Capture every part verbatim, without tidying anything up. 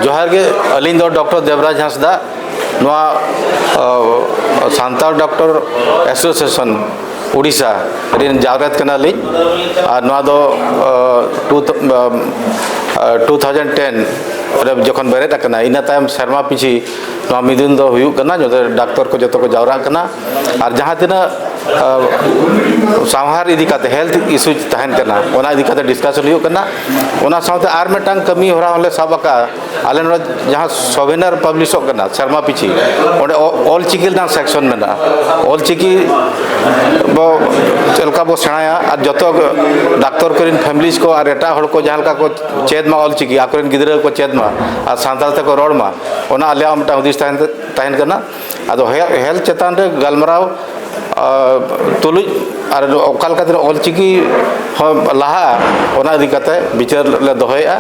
ᱡᱚᱦᱟᱨ ᱜᱮ, ᱟᱹᱞᱤᱧ ᱫᱚ ᱰᱚᱠᱴᱚᱨ ᱫᱮᱵᱽᱨᱟᱡᱽ ᱦᱟᱸᱥᱫᱟ, ᱱᱚᱣᱟ ᱥᱟᱱᱛᱟᱲ ᱰᱚᱠᱴᱚᱨ ᱮᱥᱳᱥᱤᱭᱮᱥᱚᱱ ᱩᱰᱤᱥᱟ ᱨᱮᱱ ᱡᱟᱣᱨᱟᱛ ᱠᱟᱱᱟᱞᱤᱧ᱾ ᱟᱨ ᱱᱚᱣᱟ ᱫᱚ ᱴᱩ ᱴᱩ ᱛᱷᱟᱣᱡᱮᱱᱰ ᱴᱮᱱ ᱨᱮ ᱡᱚᱠᱷᱚᱱ ᱵᱮᱨᱮᱫ ᱟᱠᱟᱱᱟ, ᱤᱱᱟᱹ ᱛᱟᱭᱚᱢ ᱥᱮᱨᱢᱟ ᱯᱤᱪᱷᱤ ᱱᱚᱣᱟ ᱢᱤᱫᱩᱱ ᱫᱚ ᱦᱩᱭᱩᱜ ᱠᱟᱱᱟ᱾ ᱡᱚᱛᱚ ᱰᱟᱠᱛᱚᱨ ᱠᱚ ᱡᱚᱛᱚ ᱠᱚ ᱡᱟᱣᱨᱟᱜ ᱠᱟᱱᱟ᱾ ᱟᱨ ᱡᱟᱦᱟᱸ ᱛᱤᱱᱟᱹᱜ ᱥᱟᱶᱦᱟᱨ ᱤᱫᱤ ᱠᱟᱛᱮ, ᱦᱮᱞᱛᱷ ᱤᱥᱩ ᱛᱟᱦᱮᱱ ᱠᱟᱱᱟ, ᱚᱱᱟ ᱤᱫᱤ ᱠᱟᱛᱮ ᱰᱤᱥᱠᱟᱥᱚᱱ ᱦᱩᱭᱩᱜ ᱠᱟᱱᱟ᱾ ᱚᱱᱟ ᱥᱟᱶᱛᱮ ᱟᱨ ᱢᱤᱫᱴᱟᱝ ᱠᱟᱹᱢᱤ ᱦᱚᱨᱟ ᱦᱚᱸᱞᱮ ᱥᱟᱵ ᱟᱠᱟᱫᱼᱟ᱾ ᱟᱞᱮ ᱱᱚᱰᱮ ᱡᱟᱦᱟᱸ ᱥᱚᱵᱷᱮᱱᱟᱨ ᱯᱟᱵᱽᱞᱤᱥᱚᱜ ᱠᱟᱱᱟ ᱥᱮᱨᱢᱟ ᱯᱤᱪᱷᱤ, ᱚᱸᱰᱮ ᱚᱞ ᱪᱤᱠᱤ ᱨᱮᱱᱟᱜ ᱥᱮᱠᱥᱚᱱ ᱢᱮᱱᱟᱜᱼᱟ᱾ ᱚᱞ ᱪᱤᱠᱤ ᱵᱚ ᱪᱮᱫ ᱞᱮᱠᱟ ᱵᱚ ᱥᱮᱬᱟᱭᱟ ᱟᱨ ᱡᱚᱛᱚ ᱰᱟᱠᱛᱚᱨ ᱠᱚᱨᱮᱱ ᱯᱷᱮᱢᱤᱞᱤᱡᱽ ᱠᱚ ᱟᱨ ᱮᱴᱟᱜ ᱦᱚᱲ ᱠᱚ ᱡᱟᱦᱟᱸ ᱞᱮᱠᱟ ᱠᱚ ᱪᱮᱫ ᱢᱟ ᱚᱞ ᱪᱤᱠᱤ, ᱟᱠᱚᱨᱮᱱ ᱜᱤᱫᱽᱨᱟᱹ ᱠᱚ ᱪᱮᱫ ᱢᱟ ᱟᱨ ᱥᱟᱱᱛᱟᱲ ᱛᱮᱠᱚ ᱨᱚᱲ ᱢᱟ, ᱚᱱᱟ ᱟᱞᱮᱭᱟᱜ ᱢᱤᱫᱴᱟᱝ ᱦᱩᱫᱤᱥ ᱛᱟᱦᱮᱱ ᱛᱟᱦᱮᱱ ᱠᱟᱱᱟ᱾ ᱟᱫᱚ ᱦᱮᱞᱛᱷ ᱪᱮᱛᱟᱱ ᱨᱮ ᱜᱟᱞᱢᱟᱨᱟᱣ ᱛᱩᱞᱩᱡ ᱟᱨ ᱚᱠᱟ ᱞᱮᱠᱟᱛᱮ ᱚᱞ ᱪᱤᱠᱤ ᱦᱚᱸ ᱞᱟᱦᱟᱜᱼᱟ, ᱚᱱᱟ ᱤᱫᱤ ᱠᱟᱛᱮ ᱵᱤᱪᱟᱹᱨ ᱞᱮ ᱫᱚᱦᱚᱭᱮᱫᱼᱟ᱾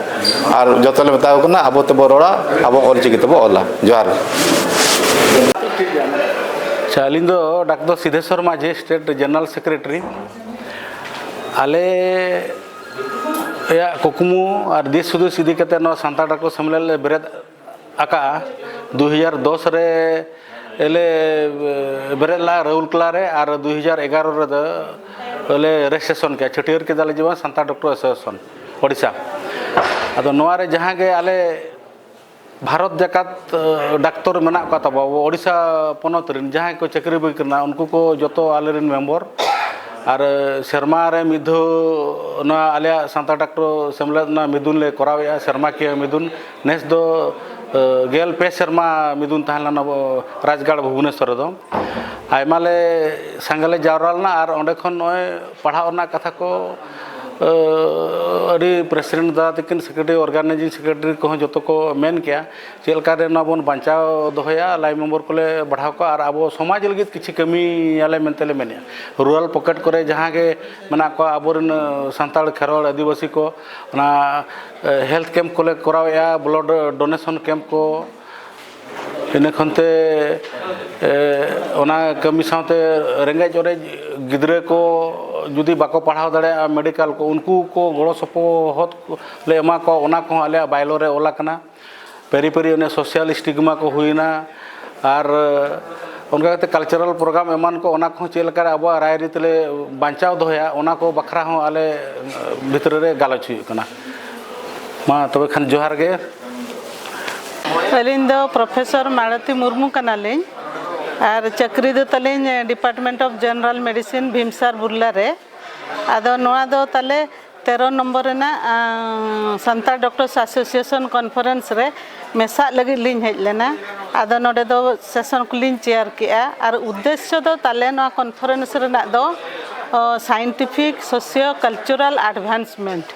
ᱟᱨ ᱡᱚᱛᱚ ᱞᱮ ᱢᱮᱛᱟ ᱠᱚ ᱠᱟᱱᱟ, ᱟᱵᱚ ᱛᱮᱵᱚ ᱨᱚᱲᱟ, ᱟᱵᱚ ᱚᱞ ᱪᱤᱠᱤ ᱛᱮᱵᱚ ᱚᱞᱟ᱾ ᱡᱚᱦᱟᱨ᱾ ᱟᱪᱪᱷᱟ, ᱟᱹᱞᱤᱧ ᱫᱚ ᱰᱟᱠᱛᱚᱨ ᱥᱤᱫᱷᱮᱥᱣᱚᱨ ᱢᱟᱹᱡᱷᱤ, ᱥᱴᱮᱴ ᱡᱮᱱᱟᱨᱟᱞ ᱥᱮᱠᱨᱮᱴᱟᱨᱤ᱾ ᱟᱞᱮᱭᱟᱜ ᱠᱩᱠᱢᱩ ᱟᱨ ᱫᱤᱥ ᱦᱩᱫᱤᱥ ᱤᱫᱤ ᱠᱟᱛᱮ ᱱᱚᱣᱟ ᱥᱟᱱᱛᱟᱲ ᱰᱟᱠᱛᱚᱨ ᱥᱮᱢᱞᱮᱫ ᱞᱮ ᱵᱮᱨᱮᱫ ᱟᱠᱟᱫᱼᱟ᱾ ᱫᱩ ᱦᱟᱡᱟᱨ ᱫᱚᱥ ᱨᱮ ᱞᱮ ᱵᱮᱨᱮᱫ ᱞᱮᱫᱼᱟ ᱨᱟᱹᱣᱩᱞᱠᱮᱞᱟ ᱨᱮ, ᱟᱨ ᱫᱩ ᱦᱟᱡᱟᱨ ᱮᱜᱟᱨᱚ ᱨᱮᱫᱚ ᱞᱮ ᱨᱮᱡᱤᱥᱴᱨᱮᱥᱚᱱ ᱠᱮᱫᱼᱟ, ᱪᱷᱟᱹᱴᱭᱟᱹᱨ ᱠᱮᱫᱟᱞᱮ ᱡᱮᱢᱚᱱ ᱥᱟᱱᱛᱟᱲ ᱰᱟᱠᱛᱚᱨ ᱮᱥᱳᱥᱤᱭᱮᱥᱚᱱ ᱳᱰᱤᱥᱟ᱾ ᱟᱫᱚ ᱱᱚᱣᱟ ᱨᱮ ᱡᱟᱦᱟᱸ ᱜᱮ ᱟᱞᱮ ᱵᱷᱟᱨᱚᱛ ᱡᱟᱠᱟᱛ ᱰᱟᱠᱛᱚᱨ ᱢᱮᱱᱟᱜ ᱠᱚᱣᱟ ᱛᱟᱵᱚ, ᱟᱵᱚ ᱳᱰᱤᱥᱟ ᱯᱚᱱᱚᱛ ᱨᱮᱱ ᱡᱟᱦᱟᱸᱭ ᱠᱚ ᱪᱟᱹᱠᱨᱤ ᱵᱟᱹᱠᱨᱤ ᱠᱟᱱᱟ, ᱩᱱᱠᱩ ᱠᱚ ᱡᱚᱛᱚ ᱟᱞᱮ ᱨᱮᱱ ᱢᱮᱢᱵᱚᱨ᱾ ᱟᱨ ᱥᱮᱨᱢᱟ ᱨᱮ ᱢᱤᱫ ᱫᱷᱟᱣ ᱱᱚᱣᱟ ᱟᱞᱮᱭᱟᱜ ᱥᱟᱱᱛᱟᱲ ᱰᱟᱠᱛᱚᱨ ᱥᱮᱢᱞᱮᱫ ᱨᱮᱱᱟᱜ ᱢᱤᱫᱩᱱ ᱞᱮ ᱠᱚᱨᱟᱣᱮᱫᱼᱟ, ᱥᱮᱨᱢᱟᱠᱤᱭᱟᱹ ᱢᱤᱫᱩᱱ᱾ ᱱᱮᱥ ᱫᱚ ᱜᱮᱞ ᱯᱮ ᱥᱮᱨᱢᱟ ᱢᱤᱫᱩᱱ ᱛᱟᱦᱮᱸ ᱞᱮᱱᱟ ᱟᱵᱚ ᱨᱟᱡᱽᱜᱟᱲ ᱵᱷᱩᱵᱽᱱᱮᱥᱚᱨ ᱨᱮᱫᱚ᱾ ᱟᱭᱢᱟ ᱞᱮ ᱥᱟᱸᱜᱮ ᱞᱮ ᱡᱟᱣᱨᱟ ᱞᱮᱱᱟ ᱟᱨ ᱚᱸᱰᱮ ᱠᱷᱚᱱ ᱱᱚᱜᱼᱚᱭ ᱯᱟᱲᱦᱟᱣ ᱨᱮᱱᱟᱜ ᱠᱟᱛᱷᱟ ᱠᱚ ᱟᱹᱰᱤ ᱯᱨᱮᱥᱤᱰᱮᱱᱴ ᱫᱟᱫᱟ ᱛᱟᱹᱠᱤᱱ, ᱥᱮᱠᱨᱮᱴᱟᱨᱤ, ᱚᱨᱜᱟᱱᱟᱭᱡᱤᱝ ᱥᱮᱠᱨᱮᱴᱟᱨᱤ ᱠᱚᱦᱚᱸ ᱡᱚᱛᱚ ᱠᱚ ᱢᱮᱱ ᱠᱮᱜᱼᱟ, ᱪᱮᱫ ᱞᱮᱠᱟᱨᱮ ᱱᱚᱣᱟ ᱵᱚᱱ ᱵᱟᱧᱪᱟᱣ ᱫᱚᱦᱚᱭᱟ, ᱞᱟᱭ ᱢᱮᱢᱵᱚᱨ ᱠᱚᱞᱮ ᱵᱟᱲᱦᱟᱣ ᱠᱚᱣᱟ ᱟᱨ ᱟᱵᱚ ᱥᱚᱢᱟᱡᱽ ᱞᱟᱹᱜᱤᱫ ᱠᱤᱪᱷᱩ ᱠᱟᱹᱢᱤᱭᱟᱞᱮ ᱢᱮᱱᱛᱮ ᱞᱮ ᱢᱮᱱᱮᱜᱼᱟ᱾ ᱨᱩᱨᱟᱞ ᱯᱚᱠᱮᱴ ᱠᱚᱨᱮ ᱡᱟᱦᱟᱸ ᱜᱮ ᱢᱮᱱᱟᱜ ᱠᱚᱣᱟ ᱟᱵᱚᱨᱮᱱ ᱥᱟᱱᱛᱟᱲ, ᱠᱷᱮᱨᱣᱟᱲ, ᱟᱹᱫᱤᱵᱟᱹᱥᱤ ᱠᱚ, ᱚᱱᱟ ᱦᱮᱞᱛᱷ ᱠᱮᱢᱯ ᱠᱚᱞᱮ ᱠᱚᱨᱟᱣᱮᱜᱼᱟ, ᱵᱞᱟᱰ ᱰᱳᱱᱮᱥᱚᱱ ᱠᱮᱢᱯ ᱠᱚ᱾ ᱤᱱᱟᱹ ᱠᱷᱚᱱᱛᱮ ᱚᱱᱟ ᱠᱟᱹᱢᱤ ᱥᱟᱶᱛᱮ ᱨᱮᱸᱜᱮᱡ ᱚᱨᱮᱡ ᱜᱤᱫᱽᱨᱟᱹ ᱠᱚ ᱡᱩᱫᱤ ᱵᱟᱠᱚ ᱯᱟᱲᱦᱟᱣ ᱫᱟᱲᱮᱭᱟᱜᱼᱟ ᱢᱮᱰᱤᱠᱟᱞ ᱠᱚ, ᱩᱱᱠᱩ ᱠᱚ ᱜᱚᱲᱚ ᱥᱚᱯᱚᱦᱚᱫ ᱞᱮ ᱮᱢᱟ ᱠᱚᱣᱟ, ᱚᱱᱟ ᱠᱚᱦᱚᱸ ᱟᱞᱮᱭᱟᱜ ᱵᱟᱭᱞᱳ ᱨᱮ ᱚᱞ ᱟᱠᱟᱱᱟ᱾ ᱯᱮᱨᱤ ᱯᱮᱨᱤ ᱚᱱᱮ ᱥᱳᱥᱟᱞ ᱥᱴᱤᱜᱢᱟ ᱠᱚ ᱦᱩᱭᱱᱟ, ᱟᱨ ᱚᱱᱠᱟ ᱠᱟᱛᱮ ᱠᱟᱞᱪᱟᱨᱟᱞ ᱯᱨᱳᱜᱨᱟᱢ ᱮᱢᱟᱱ ᱠᱚ, ᱚᱱᱟ ᱠᱚᱦᱚᱸ ᱪᱮᱫ ᱞᱮᱠᱟᱨᱮ ᱟᱵᱚᱣᱟᱜ ᱨᱟᱭᱨᱤᱛ ᱞᱮ ᱵᱟᱧᱪᱟᱣ ᱫᱚᱦᱚᱭᱟ, ᱚᱱᱟ ᱠᱚ ᱵᱟᱠᱷᱨᱟ ᱦᱚᱸ ᱟᱞᱮ ᱵᱷᱤᱛᱨᱤ ᱨᱮ ᱜᱟᱞᱚᱪ ᱦᱩᱭᱩᱜ ᱠᱟᱱᱟ᱾ ᱢᱟ ᱛᱚᱵᱮ ᱠᱷᱟᱱ ᱡᱚᱦᱟᱨ ᱜᱮ᱾ ᱟᱹᱞᱤᱧ ᱫᱚ ᱯᱨᱚᱯᱷᱮᱥᱚᱨ ᱢᱟᱲᱚᱛᱤ ᱢᱩᱨᱢᱩ ᱠᱟᱱᱟᱞᱤᱧ ᱟᱨ ᱪᱟᱹᱠᱨᱤ ᱫᱚ ᱛᱟᱹᱞᱤᱧ Department of General Medicine, ᱵᱷᱤᱢᱥᱟᱨ ᱵᱩᱨᱞᱟ ᱨᱮ᱾ ᱟᱫᱚ ᱱᱚᱣᱟ ᱫᱚ ᱛᱟᱞᱮ ᱛᱮᱨᱚ ᱱᱚᱢᱵᱚᱨ ᱨᱮᱱᱟᱜ, ᱟᱸ, ᱥᱟᱱᱛᱟᱲ ᱰᱚᱠᱴᱚᱨᱥ ᱮᱥᱳᱥᱤᱭᱮᱥᱚᱱ ᱠᱚᱱᱯᱷᱟᱨᱮᱱᱥ ᱨᱮ ᱢᱮᱥᱟᱜ ᱞᱟᱹᱜᱤᱫ ᱞᱤᱧ ᱦᱮᱡ ᱞᱮᱱᱟ᱾ ᱟᱫᱚ ᱱᱚᱰᱮ ᱫᱚ ᱥᱮᱥᱚᱱ ᱠᱚᱞᱤᱧ ᱪᱮᱭᱟᱨ ᱠᱮᱜᱼᱟ ᱟᱨ ᱩᱫᱽᱫᱮᱥᱥᱚ ᱫᱚ ᱛᱟᱞᱮ ᱱᱚᱣᱟ ᱠᱚᱱᱯᱷᱟᱨᱮᱱᱥ ᱨᱮᱱᱟᱜ ᱫᱚ, ᱚ, ᱥᱟᱭᱮᱱᱴᱤᱯᱷᱤᱠ ᱥᱳᱥᱤᱭᱳ ᱠᱟᱞᱪᱟᱨᱟᱞ ᱮᱰᱵᱷᱟᱱᱥᱢᱮᱱᱴ,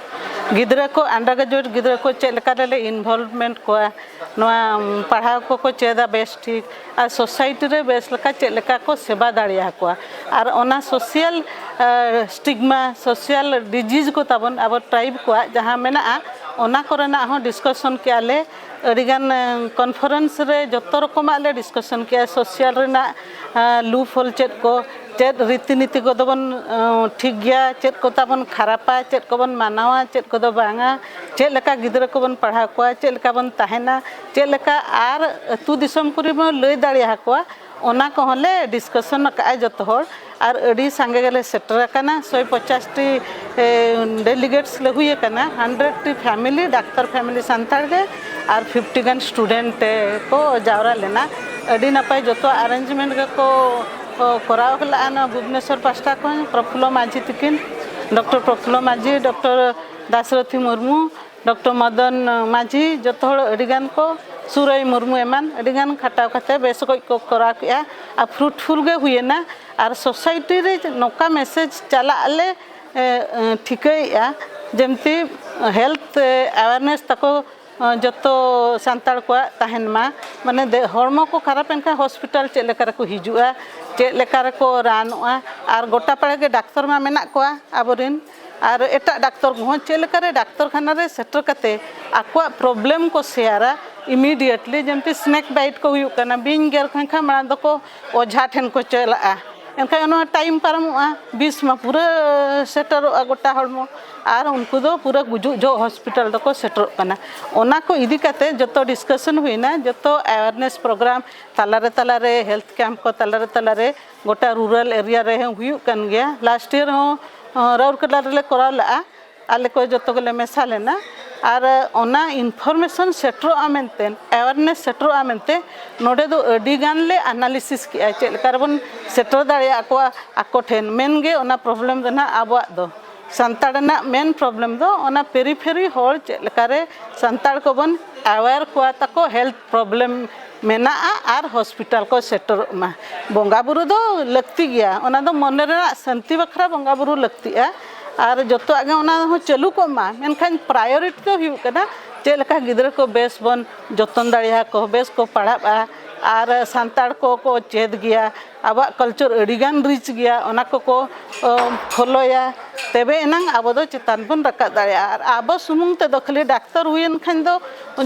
ᱜᱤᱫᱽᱨᱟᱹ ᱠᱚ, ᱟᱱᱰᱟᱨ ᱜᱨᱮᱡᱩᱭᱮᱴ ᱜᱤᱫᱽᱨᱟᱹ ᱠᱚ ᱪᱮᱫ ᱞᱮᱠᱟ ᱨᱮᱞᱮ ᱤᱱᱵᱷᱚᱞᱵᱷᱢᱮᱱᱴ ᱠᱚᱣᱟ, ᱱᱚᱣᱟ, ᱩᱢ, ᱯᱟᱲᱦᱟᱣ ᱠᱚᱠᱚ ᱪᱮᱫᱟ ᱵᱮᱥ ᱴᱷᱤᱠ, ᱟᱨ ᱥᱳᱥᱟᱭᱴᱤ ᱨᱮ ᱵᱮᱥ ᱞᱮᱠᱟ ᱪᱮᱫ ᱞᱮᱠᱟ ᱠᱚ ᱥᱮᱵᱟ ᱫᱟᱲᱮᱭᱟᱠᱚᱣᱟ, ᱟᱨ ᱚᱱᱟ ᱥᱳᱥᱤᱭᱟᱞ, ᱮ, ᱥᱴᱤᱜᱢᱟ, ᱥᱳᱥᱤᱭᱟᱞ ᱰᱤᱡᱤᱡᱽ ᱠᱚ ᱛᱟᱵᱚᱱ ᱟᱵᱚ ᱴᱨᱟᱭᱤᱵᱽ ᱠᱚᱣᱟᱜ ᱡᱟᱦᱟᱸ ᱢᱮᱱᱟᱜᱼᱟ, ᱚᱱᱟ ᱠᱚᱨᱮᱱᱟᱜ ᱦᱚᱸ ᱰᱤᱥᱠᱟᱥᱚᱱ ᱠᱮᱜᱼᱟ ᱞᱮ᱾ ᱟᱹᱰᱤᱜᱟᱱ, ᱮ, ᱠᱚᱱᱯᱷᱟᱨᱮᱱᱥ ᱨᱮ ᱡᱚᱛᱚ ᱨᱚᱠᱚᱢᱟᱜ ᱞᱮ ᱰᱤᱥᱠᱟᱥᱚᱱ ᱠᱮᱜᱼᱟ, ᱥᱳᱥᱤᱭᱟᱞ ᱨᱮᱱᱟᱜ, ᱮ, ᱞᱩ ᱯᱷᱚᱞ ᱪᱮᱫ ᱠᱚ, ᱪᱮᱫ ᱨᱤᱛᱤ ᱱᱤᱛᱤ ᱠᱚᱫᱚ ᱵᱚᱱ, ᱮ, ᱴᱷᱤᱠ ᱜᱮᱭᱟ, ᱪᱮᱫ ᱠᱚ ᱛᱟᱵᱚᱱ ᱠᱷᱟᱨᱟᱯᱟ, ᱪᱮᱫ ᱠᱚᱵᱚᱱ ᱢᱟᱱᱟᱣᱟ, ᱪᱮᱫ ᱠᱚᱫᱚ ᱵᱟᱝᱟ, ᱪᱮᱫ ᱞᱮᱠᱟ ᱜᱤᱫᱽᱨᱟᱹ ᱠᱚᱵᱚᱱ ᱯᱟᱲᱦᱟᱣ ᱠᱚᱣᱟ, ᱪᱮᱫ ᱞᱮᱠᱟ ᱵᱚᱱ ᱛᱟᱦᱮᱱᱟ, ᱪᱮᱫ ᱞᱮᱠᱟ ᱟᱨ ᱟᱹᱛᱩ ᱫᱤᱥᱚᱢ ᱠᱚᱨᱮ ᱵᱚᱱ ᱞᱟᱹᱭ ᱫᱟᱲᱮᱭᱟᱠᱚᱣᱟ, ᱚᱱᱟ ᱠᱚᱦᱚᱸ ᱞᱮ ᱰᱤᱥᱠᱟᱥᱚᱱ ᱟᱠᱟᱫᱼᱟ ᱡᱚᱛᱚ ᱦᱚᱲ᱾ ᱟᱨ ᱟᱹᱰᱤ ᱥᱟᱸᱜᱮ ᱜᱮᱞᱮ ᱥᱮᱴᱮᱨ ᱟᱠᱟᱱᱟ, ᱥᱚᱭ ᱯᱚᱪᱟᱥ ᱴᱤ, ᱮ, ᱰᱮᱞᱤᱜᱮᱴᱥ ᱞᱮ ᱦᱩᱭ ᱟᱠᱟᱱᱟ, hundred T family, doctor family Santal ᱜᱮ, ᱟᱨ ᱯᱷᱤᱯᱴᱤ ᱜᱟᱱ ᱥᱴᱩᱰᱮᱱᱴ ᱠᱚ ᱡᱟᱣᱨᱟ ᱞᱮᱱᱟ᱾ ᱟᱹᱰᱤ ᱱᱟᱯᱟᱭ ᱡᱚᱛᱚ ᱟᱨᱮᱧᱡᱽᱢᱮᱱᱴ ᱜᱮᱠᱚ, ᱠᱚ ᱠᱚᱨᱟᱣ ᱞᱟᱜᱼᱟ ᱱᱚᱣᱟ ᱵᱷᱩᱵᱽᱱᱮᱥᱚᱨ ᱯᱟᱥᱴᱟ ᱠᱷᱚᱱ, ᱯᱨᱚᱯᱷᱩᱞᱞᱚ ᱢᱟᱹᱡᱷᱤ ᱛᱤᱠᱤᱱ, ᱰᱚᱠᱴᱚᱨ ᱯᱨᱚᱯᱷᱩᱞᱞᱚ ᱢᱟᱹᱡᱷᱤ, ᱰᱚᱠᱴᱚᱨ ᱫᱟᱥᱨᱚᱛᱷᱤ ᱢᱩᱨᱢᱩ, ᱰᱚᱠᱴᱚᱨ ᱢᱚᱫᱚᱱ ᱢᱟᱹᱡᱷᱤ, ᱡᱚᱛᱚ ᱦᱚᱲ ᱟᱹᱰᱤ ᱜᱟᱱ ᱠᱚ, ᱥᱩᱨᱟᱹᱭ ᱢᱩᱨᱢᱩ ᱮᱢᱟᱱ ᱟᱹᱰᱤ ᱜᱟᱱ ᱠᱷᱟᱴᱟᱣ ᱠᱟᱛᱮ ᱵᱮᱥ ᱚᱠᱚᱡ ᱠᱚ ᱠᱚᱨᱟᱣ ᱠᱮᱜᱼᱟ᱾ ᱟᱨ ᱯᱷᱨᱩᱴᱯᱷᱩᱞ ᱜᱮ ᱦᱩᱭᱮᱱᱟ᱾ ᱟᱨ ᱥᱳᱥᱟᱭᱴᱤ ᱨᱮ ᱱᱚᱝᱠᱟ ᱢᱮᱥᱮᱡᱽ ᱪᱟᱞᱟᱜ ᱞᱮ, ᱮ, ᱮ, ᱴᱷᱤᱠᱟᱹᱭᱮᱫᱼᱟ, ᱡᱮᱢᱛᱤ ᱦᱮᱞᱛᱷ ᱮᱣᱟᱨᱱᱮᱥ ᱛᱟᱠᱚ, ᱮ, ᱡᱚᱛᱚ ᱥᱟᱱᱛᱟᱲ ᱠᱚᱣᱟᱜ ᱛᱟᱦᱮᱱ ᱢᱟ᱾ ᱢᱟᱱᱮ ᱫᱮ-, ᱦᱚᱲᱢᱚ ᱠᱚ ᱠᱷᱟᱨᱟᱯ ᱮᱱᱠᱷᱟᱱ ᱦᱚᱥᱯᱤᱴᱟᱞ ᱪᱮᱫ ᱞᱮᱠᱟ ᱨᱮᱠᱚ ᱦᱤᱡᱩᱜᱼᱟ, ᱪᱮᱫ ᱞᱮᱠᱟ ᱨᱮᱠᱚ ᱨᱟᱱᱚᱜᱼᱟ, ᱟᱨ ᱜᱚᱴᱟ ᱯᱟᱲᱟ ᱜᱮ ᱰᱟᱠᱛᱚᱨ ᱢᱟ ᱢᱮᱱᱟᱜ ᱠᱚᱣᱟ ᱟᱵᱚᱨᱮᱱ, ᱟᱨ ᱮᱴᱟᱜ ᱰᱟᱠᱛᱚᱨ ᱠᱚᱦᱚᱸ ᱪᱮᱫ ᱞᱮᱠᱟᱨᱮ ᱰᱟᱠᱛᱚᱨ ᱠᱷᱟᱱᱟ ᱨᱮ ᱥᱮᱴᱮᱨ ᱠᱟᱛᱮ ᱟᱠᱚᱣᱟᱜ ᱯᱨᱚᱵᱞᱮᱢ ᱠᱚ ᱥᱮᱭᱟᱨᱟ, ᱤᱢᱤᱰᱤᱭᱮᱴᱞᱤ, ᱡᱮᱢᱛᱤ ᱥᱱᱮᱠ ᱵᱟᱭᱤᱴ ᱠᱚ ᱦᱩᱭᱩᱜ ᱠᱟᱱᱟ, ᱵᱤᱧ ᱜᱮᱨ ᱠᱷᱟᱱ ᱠᱷᱟᱱ ᱢᱟᱲᱟᱝ ᱫᱚᱠᱚ ᱚᱡᱷᱟ ᱴᱷᱮᱱ ᱠᱚ ᱪᱟᱞᱟᱜᱼᱟ᱾ ᱮᱱᱠᱷᱟᱱ ᱚᱱᱟ ᱴᱟᱭᱤᱢ ᱯᱟᱨᱚᱢᱚᱜᱼᱟ, ᱵᱤᱥ ᱢᱟ ᱯᱩᱨᱟᱹ ᱥᱮᱴᱮᱨᱚᱜᱼᱟ ᱜᱚᱴᱟ ᱦᱚᱲᱢᱚ᱾ ᱟᱨ ᱩᱱᱠᱩ ᱫᱚ ᱯᱩᱨᱟᱹ ᱜᱩᱡᱩᱜ ᱡᱚᱦᱚᱜ ᱦᱚᱥᱯᱤᱴᱟᱞ ᱫᱚᱠᱚ ᱥᱮᱴᱮᱨᱚᱜ ᱠᱟᱱᱟ᱾ ᱚᱱᱟ ᱠᱚ ᱤᱫᱤ ᱠᱟᱛᱮ ᱡᱚᱛᱚ ᱰᱤᱥᱠᱟᱥᱚᱱ ᱦᱩᱭᱱᱟ, ᱡᱚᱛᱚ ᱮᱣᱟᱨᱱᱮᱥ ᱯᱨᱳᱜᱨᱟᱢ ᱛᱟᱞᱟᱨᱮ ᱛᱟᱞᱟᱨᱮ, ᱦᱮᱞᱛᱷ ᱠᱮᱢᱯ ᱠᱚ ᱛᱟᱞᱟᱨᱮ ᱛᱟᱞᱟᱨᱮ ᱜᱚᱴᱟ ᱨᱩᱨᱟᱞ ᱮᱨᱤᱭᱟ ᱨᱮ ᱦᱩᱭᱩᱜ ᱠᱟᱱ ᱜᱮᱭᱟ᱾ ᱞᱟᱥᱴ ᱤᱭᱟᱨ ᱦᱚᱸ ᱨᱟᱩᱨᱠᱮᱞᱟ ᱨᱮᱞᱮ ᱠᱚᱨᱟᱣ ᱞᱮᱫᱼᱟ᱾ ᱟᱞᱮ ᱠᱚ ᱡᱚᱛᱚ ᱜᱮᱞᱮ ᱢᱮᱥᱟ ᱞᱮᱱᱟ᱾ ᱟᱨ ᱚᱱᱟ ᱤᱱᱯᱷᱚᱨᱢᱮᱥᱚᱱ ᱥᱮᱴᱮᱨᱚᱜᱼᱟ ᱢᱮᱱᱛᱮ, ᱮᱣᱟᱨᱱᱮᱥ ᱥᱮᱴᱮᱨᱚᱜᱼᱟ ᱢᱮᱱᱛᱮ ᱱᱚᱰᱮ ᱫᱚ ᱟᱹᱰᱤ ᱜᱟᱱ ᱞᱮ ᱟᱱᱟᱞᱤᱥᱤᱥ ᱠᱮᱜᱼᱟ, ᱪᱮᱫ ᱞᱮᱠᱟ ᱨᱮᱵᱚᱱ ᱥᱮᱴᱮᱨ ᱫᱟᱲᱮᱭᱟᱜᱼᱟ ᱟᱠᱚᱣᱟᱜ, ᱟᱠᱚ ᱴᱷᱮᱱ᱾ ᱢᱮᱱ ᱜᱮ ᱚᱱᱟ ᱯᱨᱚᱵᱞᱮᱢ ᱫᱚ ᱱᱟᱦᱟᱜ ᱟᱵᱚᱣᱟᱜ ᱫᱚ, ᱥᱟᱱᱛᱟᱲ ᱨᱮᱱᱟᱜ ᱢᱮᱱ ᱯᱨᱚᱵᱞᱮᱢ ᱫᱚ ᱚᱱᱟ ᱯᱮᱨᱤᱯᱷᱮᱨᱤ ᱦᱚᱲ ᱪᱮᱫ ᱞᱮᱠᱟ ᱨᱮ ᱥᱟᱱᱛᱟᱲ ᱠᱚᱵᱚᱱ ᱮᱣᱮᱨ ᱠᱚᱣᱟ ᱛᱟᱠᱚ ᱦᱮᱞᱛᱷ ᱯᱨᱚᱵᱞᱮᱢ ᱢᱮᱱᱟᱜᱼᱟ ᱟᱨ ᱦᱚᱥᱯᱤᱴᱟᱞ ᱠᱚ ᱥᱮᱴᱮᱨᱚᱜ ᱢᱟ᱾ ᱵᱚᱸᱜᱟ ᱵᱩᱨᱩ ᱫᱚ ᱞᱟᱹᱠᱛᱤ ᱜᱮᱭᱟ, ᱚᱱᱟ ᱫᱚ ᱢᱚᱱᱮ ᱨᱮᱱᱟᱜ ᱥᱟᱹᱱᱛᱤ ᱵᱟᱠᱷᱨᱟ ᱵᱚᱸᱜᱟ ᱵᱩᱨᱩ ᱞᱟᱹᱠᱛᱤᱜᱼᱟ᱾ ᱟᱨ ᱡᱚᱛᱚᱣᱟᱜ ᱜᱮ ᱚᱱᱟ ᱦᱚᱸ ᱪᱟᱹᱞᱩ ᱠᱚᱜ ᱢᱟ, ᱢᱮᱱᱠᱷᱟᱱ ᱯᱨᱟᱭᱳᱨᱤᱴᱤ ᱫᱚ ᱦᱩᱭᱩᱜ ᱠᱟᱱᱟ ᱪᱮᱫ ᱞᱮᱠᱟ ᱜᱤᱫᱽᱨᱟᱹ ᱠᱚ ᱵᱮᱥ ᱵᱚᱱ ᱡᱚᱛᱚᱱ ᱫᱟᱲᱮᱭᱟᱠᱚ, ᱵᱮᱥ ᱠᱚ ᱯᱟᱲᱦᱟᱜᱼᱟ ᱟᱨ ᱥᱟᱱᱛᱟᱲ ᱠᱚ ᱠᱚ ᱪᱮᱫ ᱜᱮᱭᱟ᱾ ᱟᱵᱚᱣᱟᱜ ᱠᱟᱞᱪᱟᱨ ᱟᱹᱰᱤ ᱜᱟᱱ ᱨᱤᱪ ᱜᱮᱭᱟ, ᱚᱱᱟ ᱠᱚᱠᱚ ᱯᱷᱚᱞᱳᱭᱟ, ᱛᱚᱵᱮ ᱮᱱᱟᱝ ᱟᱵᱚ ᱫᱚ ᱪᱮᱛᱟᱱ ᱵᱚᱱ ᱨᱟᱠᱟᱵ ᱫᱟᱲᱮᱭᱟᱜᱼᱟ᱾ ᱟᱨ ᱟᱵᱚ ᱥᱩᱢᱩᱝ ᱛᱮᱫᱚ ᱠᱷᱟᱹᱞᱤ ᱰᱟᱠᱛᱟᱨ ᱦᱩᱭᱮᱱ ᱠᱷᱟᱱ ᱫᱚ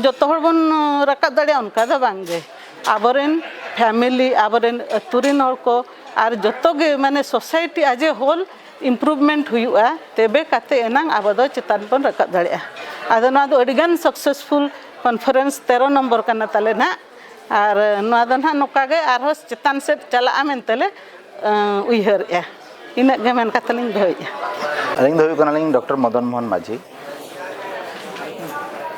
ᱡᱚᱛᱚ ᱦᱚᱲ ᱵᱚᱱ ᱨᱟᱠᱟᱵ ᱫᱟᱲᱮᱭᱟᱜᱼᱟ, ᱚᱱᱠᱟ ᱫᱚ ᱵᱟᱝ ᱜᱮ᱾ ᱟᱵᱚᱨᱮᱱ ᱯᱷᱮᱢᱮᱞᱤ, ᱟᱵᱚᱨᱮᱱ ᱟᱹᱛᱩ ᱨᱮᱱ ᱦᱚᱲ ᱠᱚ ᱟᱨ ᱡᱚᱛᱚ ᱜᱮ ᱢᱟᱱᱮ ᱥᱳᱥᱟᱭᱴᱤ ᱟᱡᱮ ᱦᱳᱞ ᱤᱢᱯᱨᱩᱵᱷᱢᱮᱱᱴ ᱦᱩᱭᱩᱜᱼᱟ, ᱛᱚᱵᱮ ᱠᱟᱛᱮ ᱮᱱᱟᱝ ᱟᱵᱚ ᱫᱚ ᱪᱮᱛᱟᱱ ᱵᱚᱱ ᱨᱟᱠᱟᱵ ᱫᱟᱲᱮᱭᱟᱜᱼᱟ᱾ ᱟᱫᱚ ᱱᱚᱣᱟ ᱫᱚ ᱟᱹᱰᱤ ᱜᱟᱱ ᱥᱟᱠᱥᱮᱥᱯᱷᱩᱞ ᱠᱚᱱᱯᱷᱟᱨᱮᱱᱥ, ᱛᱮᱨᱚ ᱱᱚᱢᱵᱚᱨ ᱠᱟᱱᱟ ᱛᱟᱞᱮ ᱱᱟᱦᱟᱜ, ᱟᱨ ᱱᱚᱣᱟ ᱫᱚ ᱱᱟᱦᱟᱜ ᱱᱚᱝᱠᱟ ᱜᱮ ᱟᱨᱦᱚᱸ ᱪᱮᱛᱟᱱ ᱥᱮᱫ ᱪᱟᱞᱟᱜᱼᱟ ᱢᱮᱱᱛᱮ ᱞᱮ, ᱟᱸ, ᱩᱭᱦᱟᱹᱨᱮᱜᱼᱟ᱾ ᱤᱱᱟᱹᱜ ᱜᱮ ᱢᱮᱱ ᱠᱟᱛᱮ ᱞᱤᱧ ᱫᱚᱦᱚᱭᱮᱜᱼᱟ᱾ ᱟᱹᱞᱤᱧ ᱫᱚ ᱦᱩᱭᱩᱜ ᱠᱟᱱᱟᱞᱤᱧ ᱰᱚᱠᱴᱚᱨ ᱢᱚᱫᱚᱱ ᱢᱳᱦᱚᱱ ᱢᱟᱹᱡᱷᱤ᱾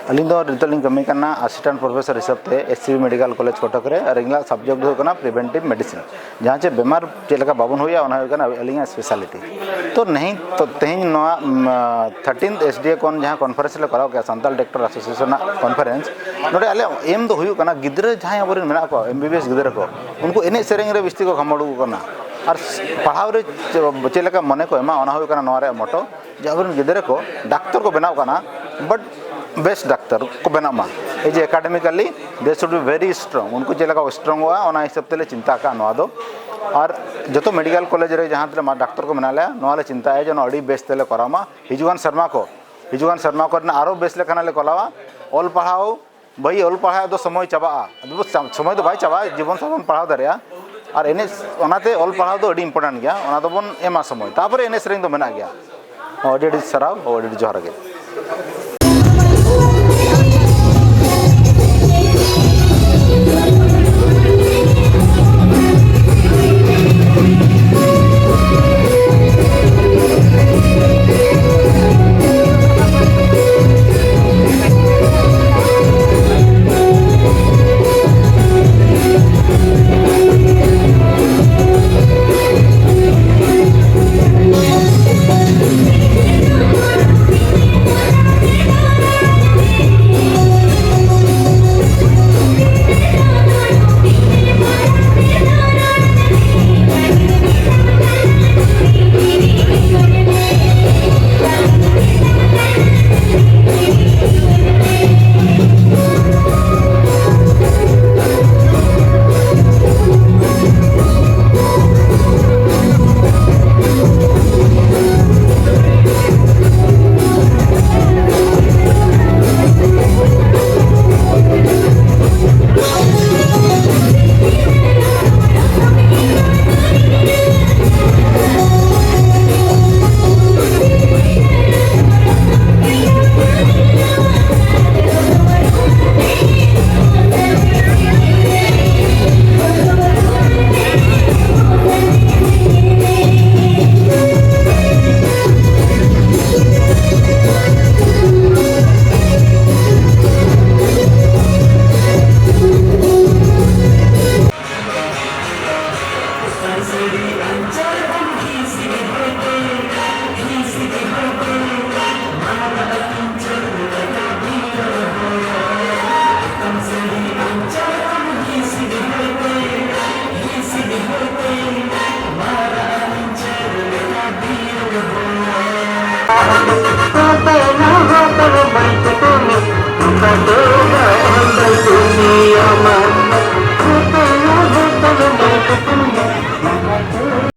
ᱟᱹᱞᱤᱧ ᱫᱚ ᱱᱤᱛᱚᱜ ᱞᱤᱧ ᱠᱟᱹᱢᱤ ᱠᱟᱱᱟ ᱟᱥᱤᱥᱴᱮᱱᱴ ᱯᱨᱚᱯᱷᱮᱥᱚᱨ ᱦᱤᱥᱟᱹᱵ ᱛᱮ S C B medical college Cuttack ᱨᱮ, ᱟᱨ ᱤᱧᱟᱹᱜ ᱥᱟᱵᱡᱮᱠᱴ ᱫᱚ ᱦᱩᱭᱩᱜ ᱠᱟᱱᱟ ᱯᱨᱤᱵᱷᱮᱱᱴᱤᱵᱷ ᱢᱮᱰᱤᱥᱤᱱ᱾ ᱡᱟᱦᱟᱸ ᱪᱮ ᱵᱮᱢᱟᱨ ᱪᱮᱫ ᱞᱮᱠᱟ ᱵᱟᱵᱚᱱ ᱦᱩᱭᱩᱜᱼᱟ, ᱚᱱᱟ ᱦᱩᱭᱩᱜ ᱠᱟᱱᱟ ᱟᱹᱞᱤᱧᱟᱜ ᱥᱯᱮᱥᱟᱞᱤᱴᱤ᱾ ᱛᱚ ᱱᱮᱦᱤᱧ, ᱛᱚ ᱛᱮᱦᱮᱧ ᱱᱚᱣᱟ ᱛᱷᱟᱨᱴᱤᱱᱛᱷ ᱮᱥ ᱰᱤ ᱮ ᱠᱚᱱ ᱡᱟᱦᱟᱸ ᱠᱚᱱᱯᱷᱟᱨᱮᱱᱥ ᱞᱮ ᱠᱚᱨᱟᱣ ᱠᱮᱜᱼᱟ, ᱥᱟᱱᱛᱟᱲ ᱰᱚᱠᱴᱚᱨ ᱮᱥᱳᱥᱤᱭᱮᱥᱚᱱ ᱟᱜ ᱠᱚᱱᱯᱷᱟᱨᱮᱱᱥ, ᱱᱚᱰᱮ ᱟᱞᱮ ᱮᱢ ᱫᱚ ᱦᱩᱭᱩᱜ ᱠᱟᱱᱟ ᱜᱤᱫᱽᱨᱟᱹ ᱡᱟᱦᱟᱸᱭ ᱟᱵᱚᱨᱮᱱ ᱢᱮᱱᱟᱜ ᱠᱚᱣᱟ, ᱮᱢ ᱵᱤ ᱵᱤ ᱮᱥ ᱜᱤᱫᱽᱨᱟᱹ ᱠᱚ, ᱩᱱᱠᱩ ᱮᱱᱮᱡ ᱥᱮᱨᱮᱧ ᱨᱮ ᱵᱤᱥᱛᱤ ᱠᱚ ᱜᱷᱟᱢᱚᱲ ᱠᱚ ᱠᱟᱱᱟ᱾ ᱟᱨ ᱯᱟᱲᱦᱟᱣ ᱨᱮ ᱪᱮᱫ ᱞᱮᱠᱟ ᱢᱚᱱᱮ ᱠᱚ ᱮᱢᱟ, ᱚᱱᱟ ᱦᱩᱭᱩᱜ ᱠᱟᱱᱟ ᱱᱚᱣᱟ ᱨᱮᱭᱟᱜ ᱢᱚᱴᱚ, ᱡᱮ ᱟᱵᱚᱨᱮᱱ ᱜᱤᱫᱽᱨᱟᱹ ᱠᱚ ᱰᱟᱠᱛᱚᱨ ᱠᱚ ᱵᱮᱱᱟᱣ ᱠᱟᱱᱟ, but ᱵᱮᱥ ᱰᱟᱠᱛᱟᱨ ᱠᱚ ᱵᱮᱱᱟᱜ ᱢᱟ᱾ ᱮᱭ ᱡᱮ academically they should be very strong, ᱩᱱᱠᱩ ᱪᱮᱫ ᱞᱮᱠᱟ ᱠᱚ ᱥᱴᱨᱚᱝᱚᱜᱼᱟ, ᱚᱱᱟ ᱦᱤᱥᱟᱹᱵ ᱛᱮᱞᱮ ᱪᱤᱱᱛᱟ ᱟᱠᱟᱫᱼᱟ ᱱᱚᱣᱟ ᱫᱚ᱾ ᱟᱨ ᱡᱚᱛᱚ ᱢᱮᱰᱤᱠᱟᱞ ᱠᱚᱞᱮᱡᱽ ᱨᱮ ᱡᱟᱦᱟᱸ ᱛᱤᱱᱟᱹᱜ ᱢᱟ ᱰᱟᱠᱛᱚᱨ ᱠᱚ ᱢᱮᱱᱟᱜ ᱞᱮᱭᱟ, ᱱᱚᱣᱟ ᱞᱮ ᱪᱤᱱᱛᱟᱭᱟ ᱡᱮ ᱱᱚᱣᱟ ᱟᱹᱰᱤ ᱵᱮᱥ ᱛᱮᱞᱮ ᱠᱚᱨᱟᱣ ᱢᱟ᱾ ᱦᱤᱡᱩᱜ ᱠᱟᱱ ᱥᱮᱨᱢᱟ ᱠᱚ, ᱦᱤᱡᱩᱜ ᱠᱟᱱ ᱥᱮᱨᱢᱟ ᱠᱚᱨᱮᱱᱟᱜ ᱟᱨᱚ ᱵᱮᱥ ᱞᱮᱠᱟᱱᱟᱜ ᱞᱮ ᱠᱚᱨᱟᱣᱟ᱾ ᱚᱞ ᱯᱟᱲᱦᱟᱣ, ᱵᱷᱟᱹᱭ, ᱚᱞ ᱯᱟᱲᱦᱟᱣ ᱫᱚ ᱥᱚᱢᱚᱭ ᱪᱟᱵᱟᱜᱼᱟ, ᱟᱫᱚ ᱥᱚᱢᱚᱭ ᱫᱚ ᱵᱟᱭ ᱪᱟᱵᱟᱜᱼᱟ, ᱡᱤᱵᱚᱱ ᱥᱟᱨᱟ ᱵᱚᱱ ᱯᱟᱲᱦᱟᱣ ᱫᱟᱲᱮᱭᱟᱜᱼᱟ᱾ ᱟᱨ ᱮᱱᱮᱡ, ᱚᱱᱟᱛᱮ ᱚᱞ ᱯᱟᱲᱦᱟᱣ ᱫᱚ ᱟᱹᱰᱤ important ᱜᱮᱭᱟ, ᱚᱱᱟ ᱫᱚᱵᱚᱱ ᱮᱢᱟ ᱥᱚᱢᱚᱭ, ᱛᱟᱨᱯᱚᱨᱮ ᱮᱱᱮᱡ ᱥᱮᱨᱮᱧ ᱫᱚ ᱢᱮᱱᱟᱜ ᱜᱮᱭᱟ᱾ ᱟᱹᱰᱤ ᱟᱹᱰᱤ ᱥᱟᱨᱦᱟᱣ, ᱟᱹᱰᱤ ᱟᱹᱰᱤ ᱡᱚᱦᱟᱨ ᱜᱮ᱾